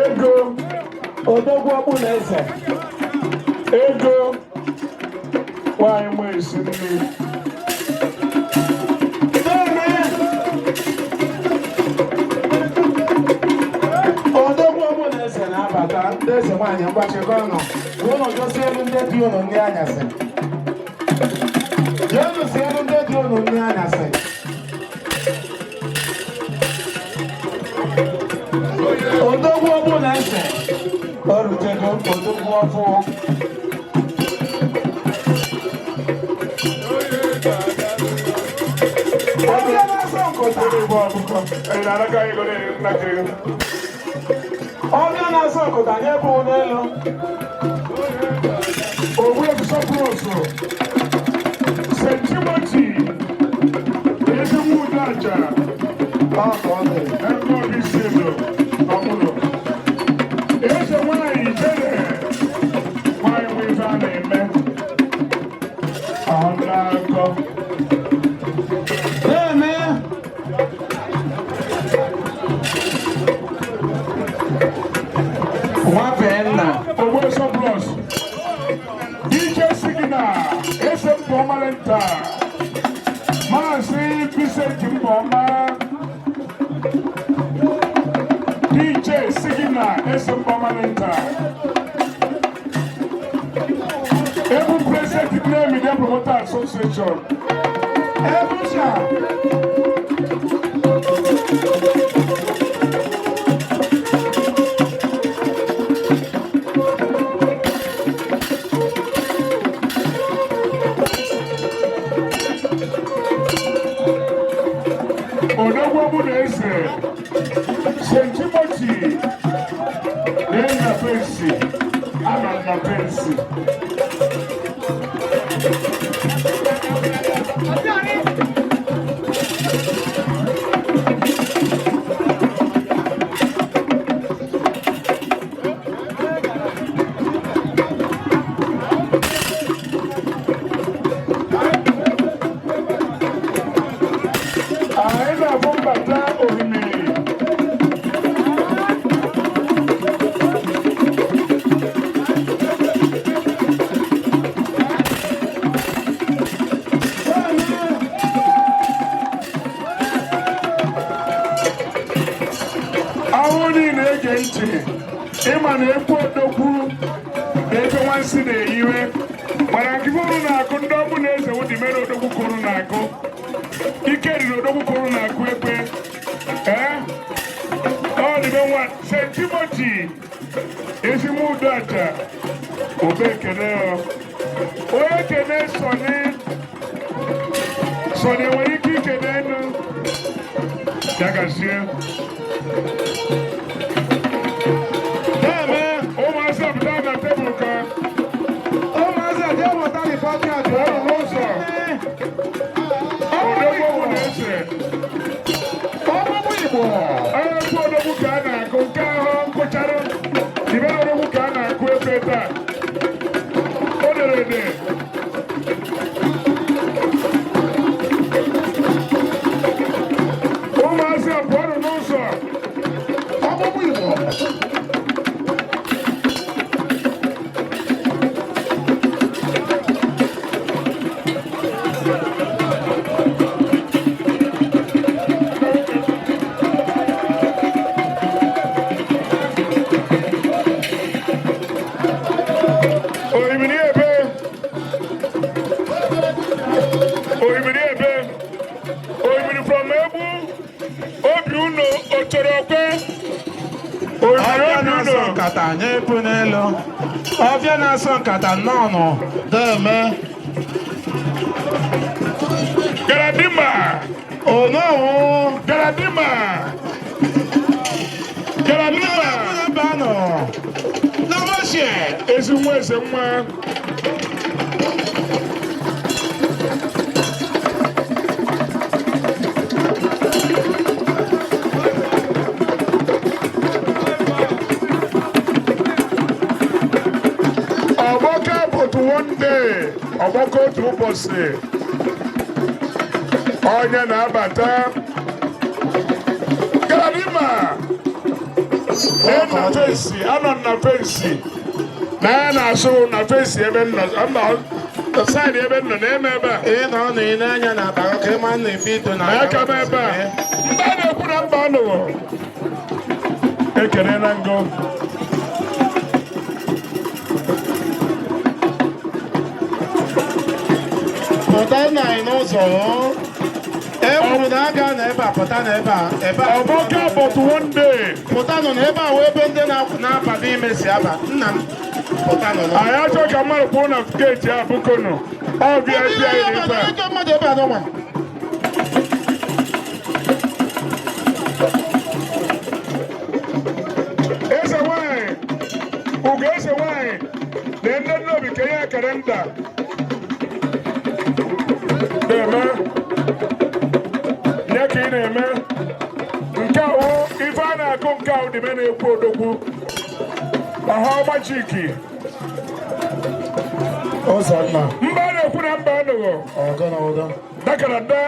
Ego. Odogwu ọkpụ na eze. Ego nwanyị nwe esi nri. Deme. Odogwu ọkpụ na eze na-abata. Ndị eze nwaanyị, mgbachikọ nọ ụnụ gosi elu ndị dị unu nri anyasị. Jeenụ si elu ndị dị unu nri anyasị. Odogwu ọkpụ na eze o rutego, odogwu ọfụ. Ọbịa na-asọ nkụta. Igbo ọkụkọ ị na-anaka ego na-nnaka ego. Ọbịa na-asọ nkụta nye bụ n'elu. Ogbuefi Sọpụrụsụ St. Timothy Ezigbo Udoaja. Ọ ka ọ dị. Ebe obi si edo ọbụlụ eze nwanyị ijere nwanyị nwe ife a na-eme ọ na-akọ. Na-eme. Nwafe nna. Ogbe Sọplọs DJ Signal ese mbọ ọmalịnta Maazị Vincent Mbọma, DJ Signal ese mbọ ọmalịnta, Ebu President Nne Media Promoter Association. Ebusha. Odogwu ọbụ na eze St. Timothy na fensi anọ na fensi. Anyị na-abụ mbata ohimiri. Ahụ niile ege ntị, ịma na ekwu odogwu na ebe nwansị na-eyiwe mana nke unu na-akụ, ndị ọbụ na eze wụ dị mere odogwu kụrụ na-akụ ike riri odogwu kụrụ na-akụ ekwe. Ee, ọ dịbe nwa St. Timothy ezigbo udoaja obe ekene ọ. Onye kene Sọni, Sọni nwere ike ikene enu ya gazie. Na-eme. Ụmụazị apụta na tebụl ka Ụmụazị a jee weta report card. Pụọ n'ụzọ. Odogwu na-ese. Ọmụmụ Igbo. Egwu odogwu ka a na-akụ nke ahụ nkụcharụ ibe odogwu ka a na-akụ efe taa o dere ede. Ụmụazị a pụọnụ n'ụzọ. Ọmụmụ Igbo. Orimiri ebe, orimiri ebe, orimiri from Egbu obi unu ochoro okwe orimiri. Ọbịa Obi na-asọ unu. Nkata nye epu n'elu. Ọbịa na-asọ nkata nnọọ deme. Galadima. Onowu. Galadima, Galadima. Banụ. N'ọmọchie. Ezi nwa eze nwa. Ọgbọkọ bụ one day, ọgbọkọ otu ụbọchị, onye na-abata Galadima. Ee, na fence, anọ m na fence. Na ya na-asụ na fence ebe m nọ, mba, side ebe m nọ na-eme ebe a. Ị nọ na ị na-anya na akpa ka ị ma na ife ito na Na aka m ebe a. Mba na-ekwu na mba anụghọ. Ekene na ngo. Pụta na anyị n'ụzọ o. E kwuru na aga na ebe a, pụta na ebe a, ebe a. Ọgbọka but one day. Pụtanụ na ebe a wee ebe ndị na-abata ime si aba. Nna m, pụtanụ na. Anyị achọ ka mmadụ kwụrụ na gate a bụkonu. Ọ bịa bịa anyị n'ife a. Ebe mmadụ ebe a nọnwa. Eze nwanyị, Ugo eze nwanyị, na nne nnobi ka ihe akara nda. Na-eme, nye ka ị na-eme. Nke a wụ ife a na-akụ, nke a wụ dịbe na-ekwu odogwu. Ọha ọgbachiki. Ụzọ nna. Mba a na-ekwu na mba anụghọ. Ọgọ na ụdọ. Dakara da.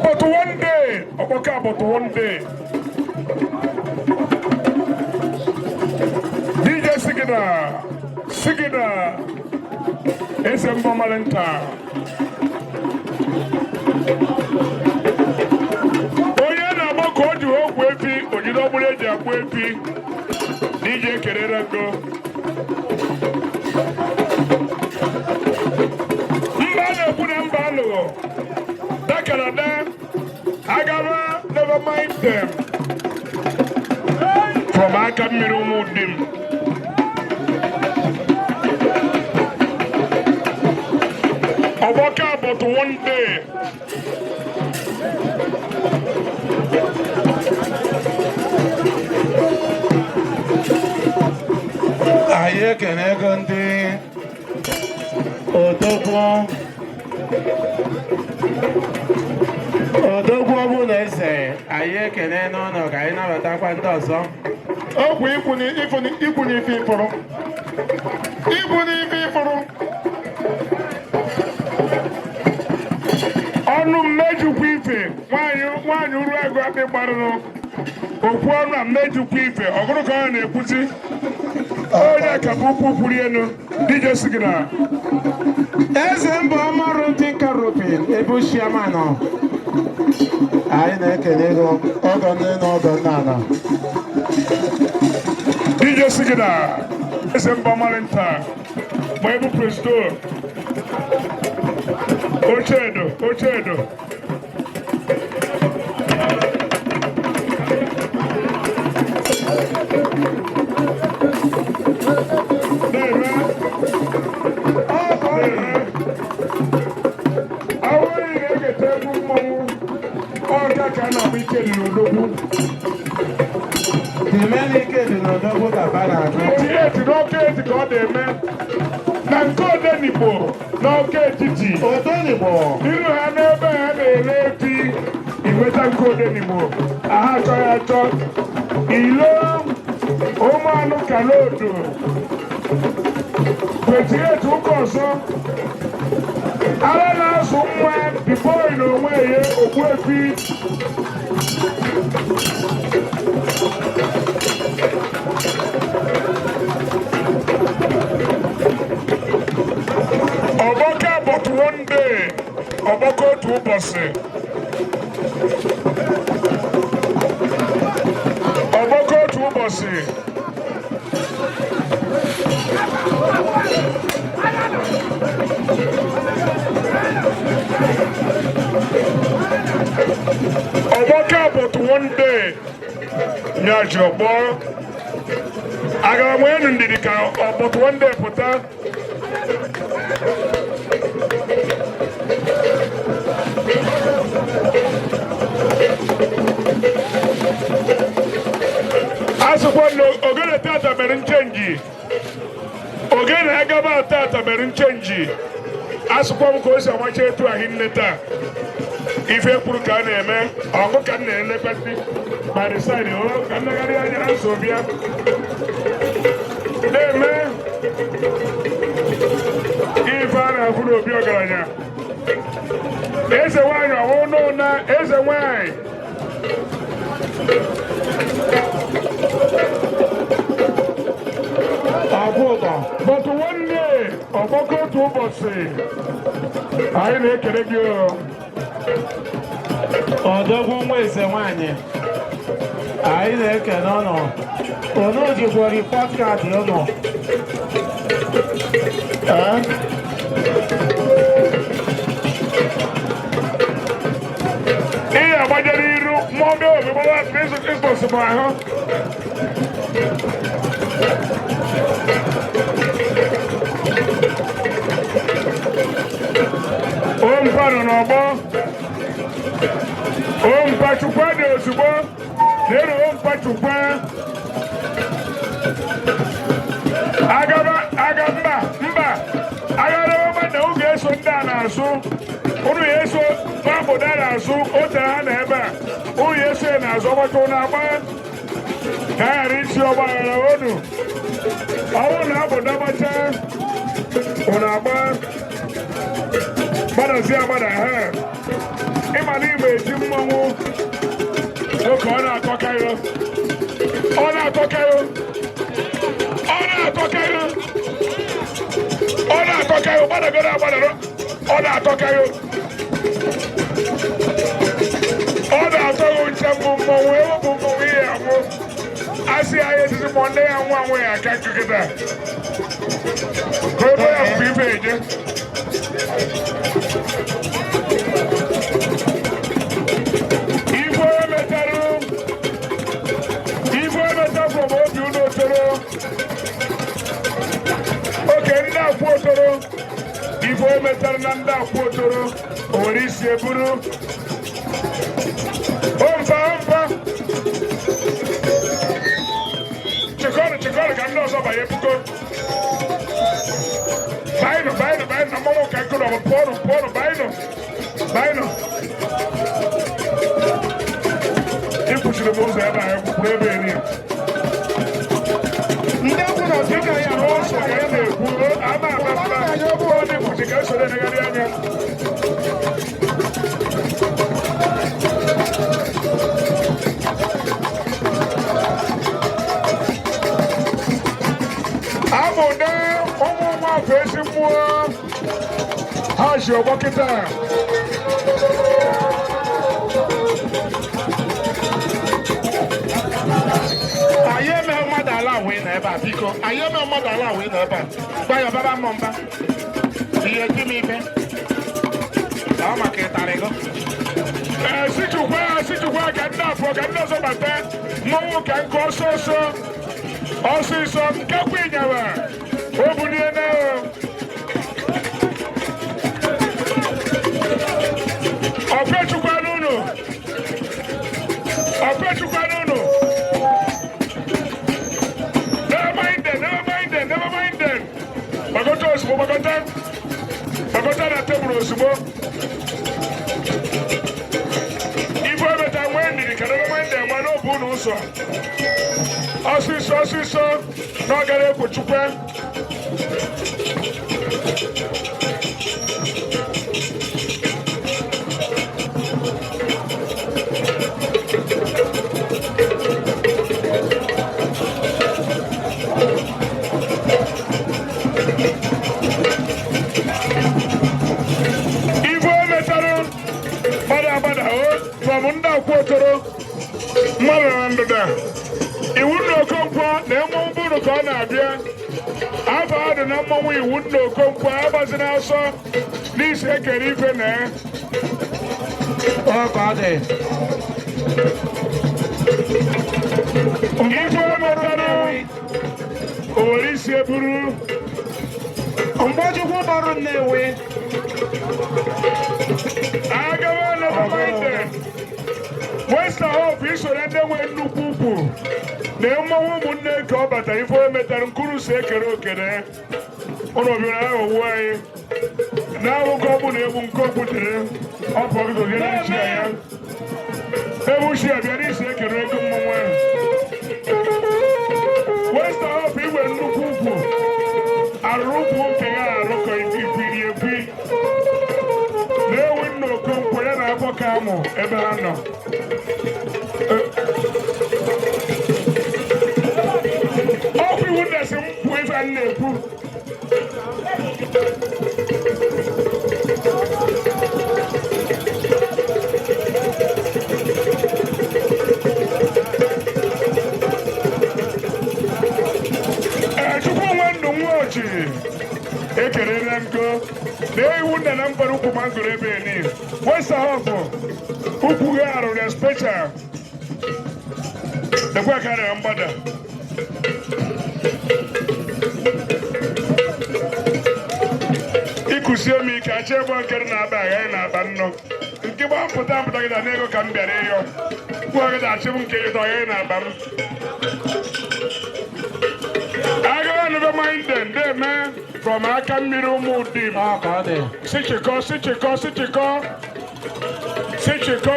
But one day, ọkpọka but one day. DJ Sigida, Sigida, eze mbọ malinta. Onye na-agba ka o ji okwu efi, ojide ọgbụrụ eji akpụ efi. DJ kelere ngo. Mba na-ekwu na mba alụghọ. Dakara da, agaba never mind them. From aka mmiri ụmụ di m. Ọgbọka but one day. Anyị ekene ego ndị odogwu odogwu ọbụla eze. Anyị ekene n'ụlọ ka anyị nabatakwa ndị ọzọ. Okwu ikwu ikwu n'ife ịfụrụ, ikwu n'ife ịfụrụ. Ọnụ mmejukwa ife nwaanyị nwaanyị uru agụ akpị gbarụrụ okwu ọnụ a mmejukwa ife ọgụrụ ka ọ na-ekwuzi onye ka bụ ukwu kwuru elu. DJ Sigida. Eze mba ọmarụ ndị nkarupin ebe chairman, anyị na-ekele ego ọgọ nne na ọgọ nna ala. DJ Sigida, eze mba ọmalịnta ma ebu presto ochedo ochedo. Na-eme na-eme awụghị na-egete egwu mmọnwụ ọga ka a na-agba ike dị n'odogwu. Dimenike dị n'odogwu ka ba na-agụ. Tinye eti n'ọka eti ka ọ na-eme na nke Odenigbo n'ọka etiti. Odenigbo. Iru ha n'ebe ha na-ele efi inweta nke Odenigbo aha achọghị achọ ilo ụmụanụ kalodo 28 ụka ọzọ ara na-azụ nwa the boy n'onwe ya ogbuefi. Ọgbọka but one day, ọgbọka otu ụbọchị, ọgbọka otu ụbọchị. Ọgbọka but one day nyaji ọgbọ agara m enu ndidi ka ọ but one day pụta. Asụkwa na ogene tata mere nchange, ogene agaba tata mere nchange. Asụkwa m ka o si amacha etu ahụ nne taa ife kwuru ka a na-eme ọgụ ka m na-elekwasị by the side o ka nnegharị anya na nso bịa na-eme ife a na-afụ n'obi ọgaranya. Eze nwanyị ọhụụ na eze nwanyị. Ọbụdọ. But one day, ọgbakọ otu ụbọchị, anyị na-ekele gị o. Ọdọgwu nwa eze nwanyị. Anyị na-ekene ụnụ. Unu jikwa report card ụnụ. Ee? Ihe agbajere iru mmụọ ndị obi gbawa ịsọsị m ahụ. Ompa nọ n'ọgbọ. Ompa chukwa dị ozugbo. Na-eru ompa chukwa. Agaba aga mba mba. Agarawa na oge eso ndị a na-asụ. Unu ya eso nwa a na-asụ o tere ha na ebe a. Unu ya eso ya n'azụ ọgbakọ unu agba. Ka a ghara isi ọgba aghara unu. Ọ bụrụ na abụda gbachaa, unu agba. Gbadazi agbada ha. Ịma na igbe eti mmọnwụ. Nwoke ọ na-akọkarị. Ọ na-akọkarị. Ọ na-akọkarị. Ọ na-akọkarị. Gbadagoro agbadaro. Ọ na-akọkarị. Ọ na-atọ gị nche mbụ mmọnwụ ewepụ mmọnwụ ihe anwụ. Asị ya etiti mmụọ nne ya nwa anwụ ya aka nkịta. Ka ebe ya bụ ife eje. Ife emetarụ ife emeta from obi unu otoro. Oke ndị akwụ otoro. Ife emetara na ndị akwụ otoro. O nwere isi eburu. Ompa ompa. Chịkọrọ chịkọrọ ka ndị ọzọ banye buko. Baịnụ baịnụ baịnụ na mmọnwụ ka nkụ nọ pụọnụ pụọnụ baịnụ baịnụ. Ị kwụsịrị m ụzọ ebe a ekwupụrụ ebe eri. Ndị egwu na Dịka ya n'ụzọ ka ị na-ekwu ama ama mma ọ dị kwụsị ka esoro elegharị anya. Abụda ụmụ nwafọ ezi mmụọ ha ji ọgbọ kịta. Anyị emeghị mmadụ ala wee na ebe a, biko. Anyị emeghị mmadụ ala wee na ebe a. Gba ya ọbaba mmụ mba. Ihe ji m ife. Ọ maka ịtarịgo. Ee, sichukwa sichukwa ka ndị afọ ka ndị ọzọ bata mmọnwụ ka nke ọsọ ọsọ ọsịsọ nkekwa ịnyaba o bulie na ọfechukwa n'ụlọ ọfechukwa n'ụlọ. Never mind them, never mind them, never mind them. Gbakọta ozugbo, gbakọta gbakọta na tebụl ozugbo. Ife emeta nwee ndidi ka never mind them gbana obu unu ụzọ ọsịsọ ọsịsọ na ọ gara ekwochukwa. Ife emetara gbada agbada o from ndị akwụ otoro mmadụ na ndịda iwu nna Okonkwo na mmọnwụ bụrụ ka ọ na-abịa afọ adị na mmọnwụ iwu nna Okonkwo agbazina ọsọ n'isi ekere ife na ya. Ọ ka ọ dị. Ife emetara o were isi eburu. Mgbọchukwu gbọrọ Nnewi. Agawa never mind them. Western Hope isoro ndị nwe nnukwu ukwu na mmọnwụ ụmụnne ka ọ batara ife o metara nkuru si ekere okere ụlọ bịara aghọgbu anyị na awụkọ ọ bụ na egbu nke okwutere ọ pụọ gị gị na chi ya ebe uchi ya bịara isi ekere ego mmọnwụ ahụ. Western Hope igwe nnukwu ukwu arụrụ ukwu nke ya arụkọ ikwiri ekwi na-ewu nna Okonkwo ya na afọ ka amụ ebe ha nọ. ife m na-ekwu. Ee, Chukwu nwe ndụ nwa ochi ekelele ngo na ewu nna na mbara ukwu mangoro ebe niile wesahọpụ ukwu gị arụrụ ya special dekwa karịa mgbada. Ịkụzie m ike achọ ebe nkere na-aba aghaghị na-aba nnọ nke gba mpụta mpụta gị na n'ego ka m bịara ịyọ kwuo gị na-achị m nke gị ọghaghị na-aba m agagha nube minden deme from aka mmiri ụmụ di m. Ọ ka ọ dị. Si chịkọ, si chịkọ, si chịkọ, si chịkọ.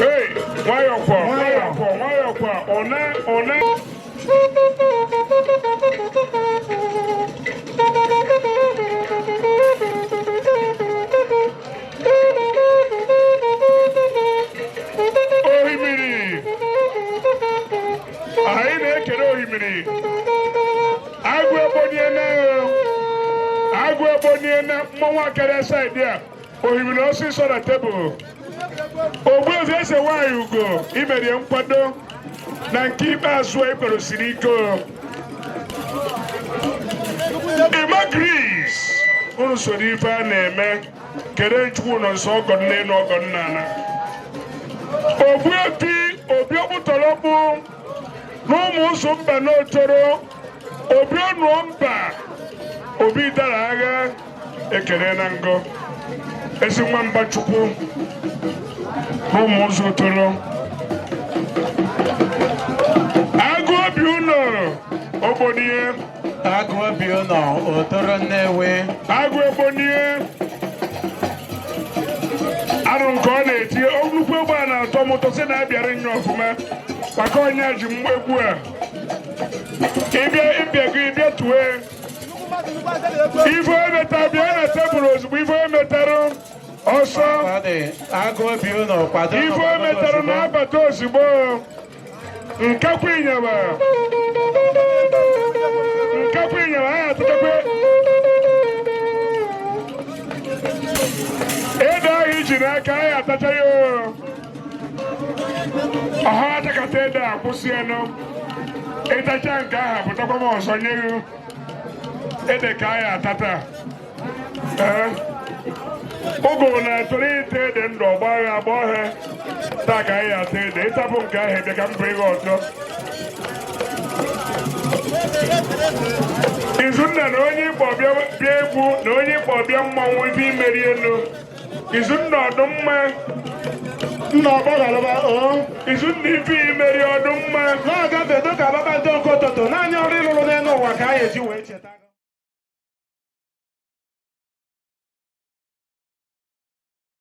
Hey, nwayọ kwa, nwayọ kwa, nwayọ kwa, one one. Ohimiri, anyị na-ekele ohimiri. Agụ egboniene, agụ egboniene mmọnwụ akara side a ohimiri ọsịsọ na tebụl. Ogbuefi Eze Nwanyị Ugo imerie nkwado na nke ikpeazụ a ikpere siri ike o. Ịma Gris unu so n'ife a na-eme kere Chukwu nọ nso ọgọ nne na ọgọ nna na Ogbuefi Obi Okputọrọkpụ na ụmụ ụzụ mba n'Otoro Obi ọnụọ mba Obi dara agha ekele na ngọ ezi nwamba Chukwu na ụmụ ụzụ Otoro agụ obi ụlọ Ogbonie. Agụ obi ụlọ Otoro Nnewi. Agụ Egbonie arụ nke ọ na-eti nnukwu egwu a na-atọ m ụtọ si na-abịara nye ọfụma maka onye ji m egwu a ịbịa ịbịa gị ịbịa tue ife emeta bịa na tebụl ozugbo ife emetara ọsọ. Ka ọ dị. Agụ obi ụlọ kwado. Ife emetara na-abata ozugbo nkakwa ịnyama nkakwa ịnyama anyị atụtakwa ede ahụ iji n'aka anyị atacha ya o. Ọha atakata ede a kwụsị enu ịtacha nke ahụ pụtakwa m ọzọ nye gị ede ka anyị atata. Ee, ụgụrụ na-atụrụ ite ede ndụ ọgba agha agba ọhịa taa ka anyị ata ede ịtapụ nke ahụ ebe ka m bụ ihe ọzọ. Izunna na onye ịkpọ bịa bịa egwu na onye ịkpọ bịa mmọnwụ ife imeri elu Izunna ọdụmma. Nna ọgbaghalụba o. Izunna ife imeri ọdụmma. Na-agafe dịka kpakpando nke ụtụtụ naanị ọrụ ịlụrụ n'elu ụwa ka anyị eji wee cheta.